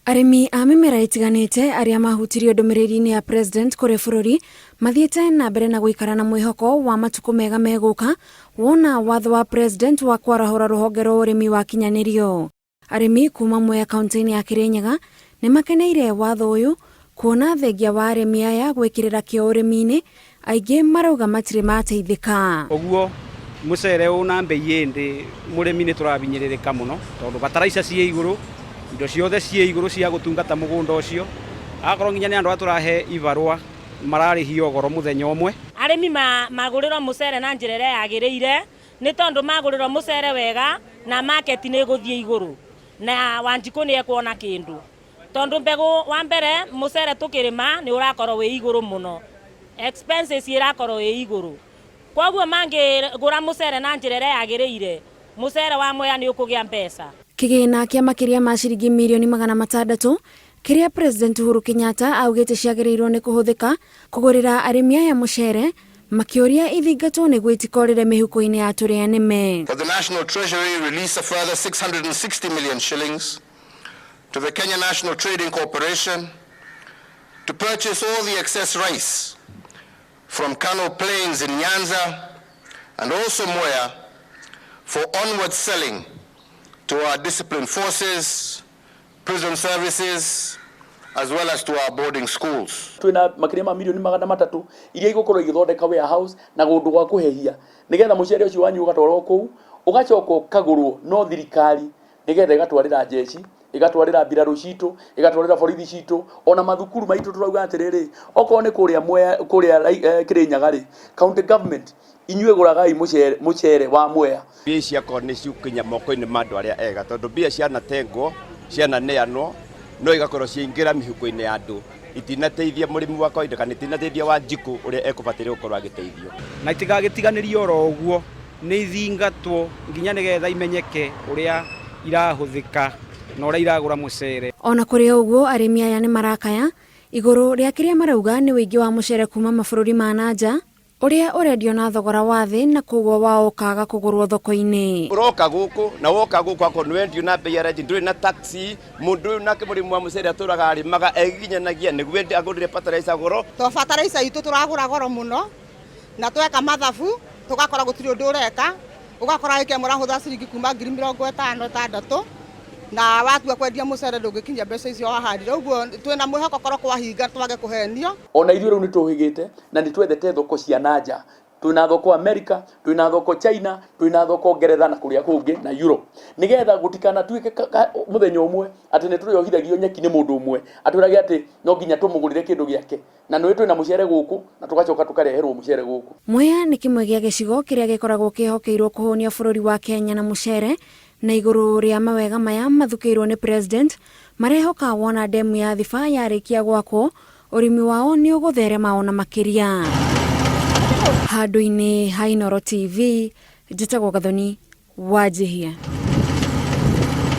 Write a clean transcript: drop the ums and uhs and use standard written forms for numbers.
Arĩmi a mĩmera ĩtiganĩte arĩa mahutirio ndũmĩrĩri-inĩ ya President kũrĩ bũrũri mathiĩte na mbere na gũikara na mwĩhoko wa matukũ mega megũka wona watho wa President wa kwarahũra rũhonge rwa ũrĩmi wakinyanĩrio. Arĩmi kuma Mwea kauntĩ-inĩ ya Kirinyaga nĩ makeneire watho ũyũ kuona thengia wa arĩmi aya gwĩkĩrĩra kĩo ũrĩmi-inĩ, aingĩ marauga matirĩ mateithĩka. Ũguo mũcere ũna mbei ĩ thĩ, mũrĩmi nĩ tũrabinyĩrĩrĩka mũno tondũ bataraica ciĩ igũrũ, indo ciothe ciĩ igũrũ cia gũtungata mũgũnda ũcio. Agakorwo nginya nĩ andũ arĩa tũrahe ibarũa mararĩhio goro mũthenya ũmwe. Arĩmi magũrĩrwo mũcere na njĩra ĩrĩa yagĩrĩire, nĩ tondũ magũrĩrwo mũcere wega na market nĩ ĩgũthiĩ igũrũ na Wanjikũ nĩ ekuona kĩndũ. Tondũ mbegũ wa mbere mũcere tũkĩrĩma nĩ ũrakorwo wĩ igũrũ mũno, expenses ĩrakorwo ĩ igũrũ. Koguo mangĩgũra mũcere na njĩra ĩrĩa yagĩrĩire, mũcere wa Mwea nĩ ũkũgĩa mbeca. Kĩgĩna kĩa makĩria ma ciringi mirioni 600 kĩrĩa President Uhuru Kenyatta augĩte ciagĩrĩirwo nĩ kũhũthĩka kũgũrĩra arĩmi aya mũcere, makĩũria ithingatwo nĩguo itikorĩre mĩhuko-inĩ ya tũrĩa nĩme. That the National Treasury release a further 660 million shillings to the Kenya National Trading Corporation to purchase all the excess rice from Kano Plains in Nyanza and also Mwea for onward selling to our disciplined forces, prison services, as well as to our boarding schools. Twina makiria ma mirioni 300 iria igũkorwo igĩthondeka warehouse na kũndũ gwa kũhehia, nigetha mũcere ũcio wanyu ũgatwarwo kũu, ũgacoka ũkagũrwo no thirikari, nigetha ĩgatwarĩra jeshi, ĩgatwarĩra mbirarũ citũ, ĩgatwarĩra borithi citũ, ona mathukuru maitũ. Tũrauga atĩrĩrĩ, okorwo nĩ kũrĩa Mwea, kũrĩa Kĩrĩnyaga rĩ, county government, inyuĩ gũragai mũcere, mũcere wa Mwea. Mbia ici akorwo nĩ ciũkinya moko-inĩ ma andũ arĩa ega, tondũ mbia cianatengwo, ciananeanwo, no igakorwo ciaingĩra mĩhuko-inĩ ya andũ, itinateithia mũrĩmi wa kawaida kana itinateithia Wanjikũ ũrĩa ekũbataire gũkorwo agĩteithio. Na itigagĩtiganĩrio oro ũguo, nĩ ithingatwo nginya nĩgetha imenyeke ũrĩa irahũthĩka na ũrĩa iragũra mũcere. Ona kũrĩ o ũguo, arĩmi aya nĩ marakaya igũrũ rĩa kĩrĩa marauga nĩ ũingĩ wa mũcere kuma mabũrũri ma na nja ũrĩa ũrendio na thogora wa thĩ, na koguo wao ũkaga kũgũrwo thoko-inĩ. Ũroka gũkũ na woka gũkũ akorwo nĩ wendio na bei ya raithi, ndũrĩ na taxi. Mũndũ ũyũ nake mũrĩmi wa mũcere atũraga arĩmaga egiginyanagia nĩguo agũrĩre fertilizer goro. To fertilizer itũ tũragũra goro mũno, na tweka mathabu tũgakora gũtirĩ ũndũ ũreka, ũgakora ĩka ĩmwe ũrahũthĩra ciringi kuma 56,000, na watua kwendia mũcere ndũngĩkinyia mbeca icio wahandire. Ũguo twĩna mwĩhoko korwo kwahinga twage kũhenio. Ona ithuĩ rĩu nĩ tũhĩgĩte na nĩ twethete thoko cia na nja. Twĩna thoko America, twĩna thoko China, twĩna thoko Ngeretha na kũrĩa kũngĩ na Europe, nĩgetha gũtikanatuĩke mũthenya ũmwe atĩ nĩ tũrĩohithagio nyeki nĩ mũndũ ũmwe atwĩrage atĩ no nginya tũmũgũrĩre kĩndũ gĩake, na nĩũĩ twĩna mũcere gũkũ na tũgacoka tũkareherwo mũcere gũkũ. Mwea nĩ kĩmwe gĩa gĩcigo kĩrĩa gĩkoragwo kĩhokeirwo kũhũnia bũrũri wa Kenya na mũcere, na igũrũ rĩa mawega maya mathukĩirwo nĩ President, marehoka wona ndemu ya Thiba yarĩkia gwakwo, ũrĩmi wao nĩ ũgũtherema ona makĩria. Handũ-inĩ ha Inooro TV, njĩtagwo Gathoni Wanjihia.